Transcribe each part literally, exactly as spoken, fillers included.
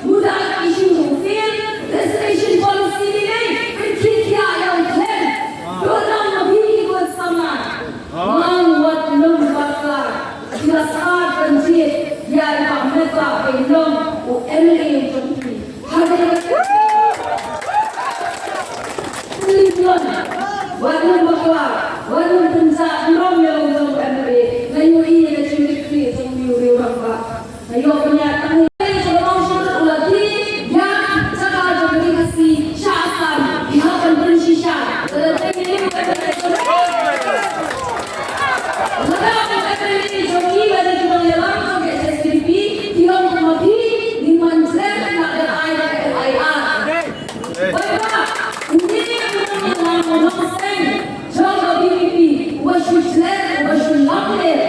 Muda issue u fail, reservation policy ni nei, pynkhih khia ïa u khlem. Don nang ma phi ki khun samla. Nang wat nym bakla. Phi la sah ban jied ïa i Bah Metbah ba i long u M L A jong phi. Ha kane ka Wat nym bakla, wat nym pynjah nym ïa u jong u M L A. Nga ïohi ïa ka jingkitkhlieh jong u riew rangbah. Nga ïoh pynïaid tang ïa u jong u Mawshynrut u la dih ïa ka jaka jong ka Ri Khasi sha Assam. Ki hap ban pynshisha. Lada dei ïa u M L A jong u, lada u M L A jong ngi lane ki nongïalam jong ka H S P D P ki long kum ma phi, ngin wan jleh na ka ai ka F I R. Paidbah, une u nongïalam u nongseng jong ka V P P, uba shu jleh, uba shu lamler.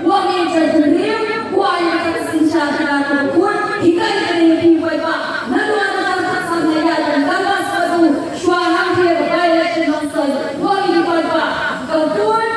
Wat ïa ka jaitbynriew, wat ïa ka synshar sha ka kut, hikai kane ïa phi paidbah. Naduh ar hajar khatsan nga ïaid ban canvass bad u shuwa hangtei ka by-election Nongstoiñ. Wat ïa phi paidbah, ka vote,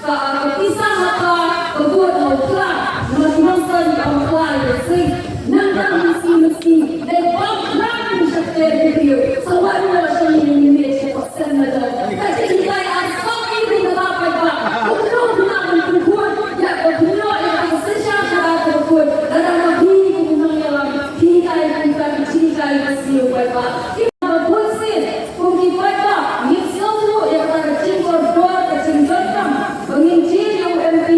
ka, ka pisa ha ka, ka vote ha u kla. Namar ki Nongstoiñ ki ong kla ïa ka sing. Nangta mynsiem mynsiem dei bam khlaiñ sha kter ki briew. Sa wan ïoh sha ngi, ngi mih sha ka sem na jong. Ka jinghikai ar sawphew ngut na ka paidbah. Kumno kumno ban pynkhuid ïa ka, kumno ïa ka synshar sha ka kut. Lada ma phi kum u nongïalam, phi hikai kumta ki jinghikai ki siew paidbah. Ki ba bun sien kum ki paidbah ngin sngewthuh ïa kata ka jingkordor ka jingdonkam ba ngin jied ïa u M P.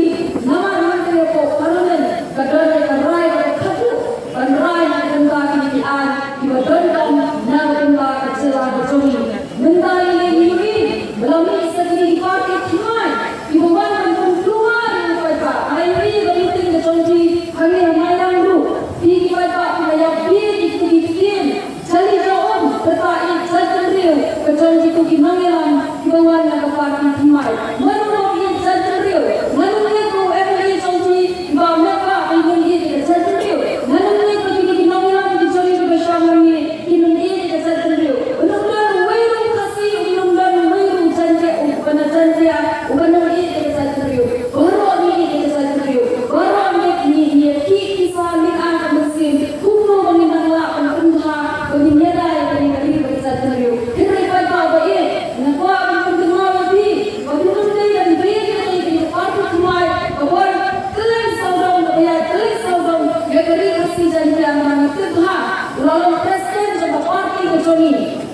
Namar hangtei hapoh Parliament ka don ïa ka rai kaba khadduh ban rai na ka bynta kine ki aiñ kiba donkam na ka bynta ka jylla ka jong ngi. Mynta lei lei ngi ïohi ba la mih sa kine ki party thymmai kiba wan ban pynkulmar ïa u paidbah. Nga ïohi ha ka meeting ka jong phi hangne ha Mairang ruh, phi ki paidbah phi la ïa bieit ïa kito ki ktien. Jali jong um, kata i jaitbynriew ka jong kito ki nongïalam kiba wan na ka party thymmai. Mano ba ki jaitbynriew? Mano ngi ko M L A jong ki ba met ba ki ngi ïa ka jaitbynriew? Mano ngi ko kito ki nongïalam ki jong ki ba shong ngi ki ngi ïa ka jaitbynriew? Ba nang don uwei ruh Khasi, ba nang don uwei ruh Jaiñtia, uba na Jaiñtia uba nang ïa ka jaitbynriew. Baroh ngi ïeit ïa ka jaitbynriew. Baroh ngi, ngi, ngi ïa ki, ki sa leit ha ka mynsiem. Kumno ba ngin nang lah ban pynbha, ba ngin ïada ïa kane ka ri bad ka jaitbynriew. Hynrei paidbah ba ïeit, nga kwah ban pynkynmaw ïa phi ba kin ym dei ban bieit ïa kane ka party thymmai kaba wan kylleng sawdong, kaba ïaid kylleng sawdong ïa ka ri Khasi Jaiñtia. Namar nga tip bha u la long president jong ka party ka jong ngi.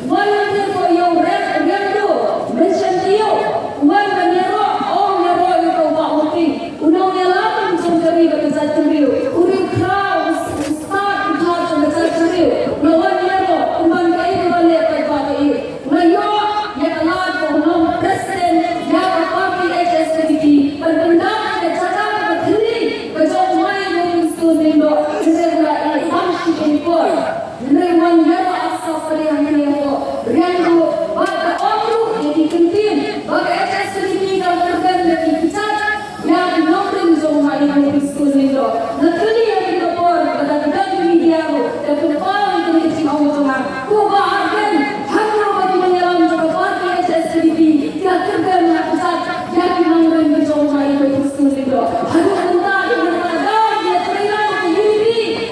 Wan lynter ko ïa u Riang, Riangdo, Mynsiem Taïew, wan ban ïaroh, ong ïaroh ïa u Bah Wahping, u nongïalam jong ka ri bad ka jaitbynriew, u riewkhraw, u stad u thad jong ka jaitbynriew, u la wan ïaroh, u ban kaei kaba leh paidbah kaei. U la ïoh ïa ka lad ba u long president ïa ka party H S P D P, ban pyndap ïa ka jaka kaba thylli ka jong u Maï Wahping Stone Lyngdoh, hynrei u la ïeh bam shibun por. Hynrei wan ïaroh arsa pari hangne hapoh Riangdo, bad ka ong ruh ïa ki kyntien ba ka H S P D P ka kyrmen ïa ki kjat ïa ki nongrim jong u Maï Wahping Stone Lyngdoh. Nga kylli ha kine ki por lada ki don ki media ruh da pynpaw ïa kine ki jingong jong nga. Ko Bah Ardent, hangno ba ki nongïalam jong ka party H S P D P ki la kyrmen ha kjat ïa ki nongrim ki jong u Maï Wahping Stone Lyngdoh? Haduh mynta ki nongïalam ki la trei lang ki U D P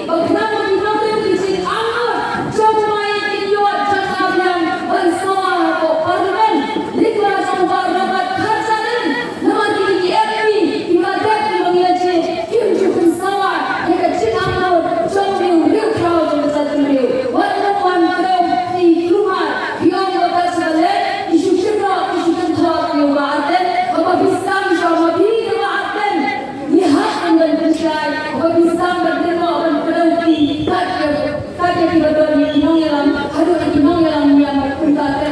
ba khnang ba ki nongrim ki jingangnud jong u Maï kin ïoh jaka biang ban sawa hapoh Parliament. Leit la jong Bah Robert Kharjahrin, namar kine ki M P kiba dep kiba ngi la jied kim ju pynsawa ïa ka jingangnud jong u riewkhraw jong ka jaitbynriew. Wat nym wan kdew kti kulmar. Phi ong ba ka sha leit, ki shu kynnoh ki shu kynthoh ïa u Bah Ardent. Haba phi sdang sha ma phi ïa u Bah Ardent, ngi hap ban pynshai. Haba phi sdang ban kynnoh ban kdew kti, kat ïa, kat ïa kiba don ïa ki nongïalam, haduh ïa ki nongïalam Myanmar kumta.